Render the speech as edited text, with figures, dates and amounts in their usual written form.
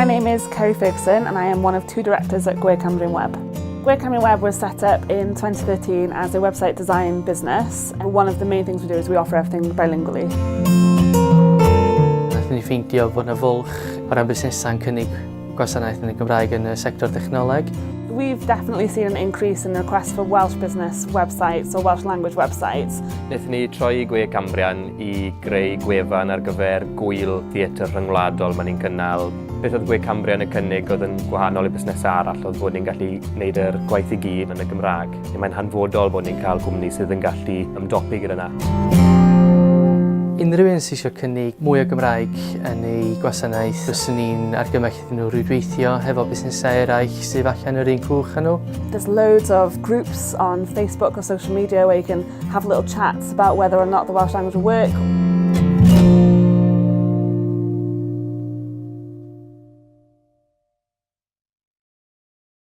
My name is Kerry Ferguson and I am one of two directors at Gwe Cambrian Web. Gwe Cambrian Web was set up in 2013 as a website design business. And one of the main things we do is we offer everything bilingually. Nathon ni ffeindio fod 'na fwlch o ran busnesau'n cynnig gwasanaeth yn y Gymraeg yn y sector dechnoleg. We've definitely seen an increase in requests for Welsh business websites or Welsh language websites. Wnaethon ni troi i Gwe Cambrian i greu gwefan ar gyfer gŵyl theatr rhyngwladol maen ni'n cynnal. Beth oedd Gwe Cambrian yn cynnig oedd yn gwahanol i busnesau arall oedd fod ni'n gallu gwneud yr gwaith i gyd yn y Gymraeg. Mae'n hanfodol bod ni'n cael cwmni sydd yn gallu ymdopi gyda 'na. Unrhyw un sydd eisiau cynnig mwy o Gymraeg yn ei gwasanaeth, fyswn i'n argymell iddyn nhw rwydweithio hefo busnesau eraill sydd falle yn yr un cwch â nhw. There's loads of groups on Facebook or social media where you can have little chats about whether or not the Welsh language will work.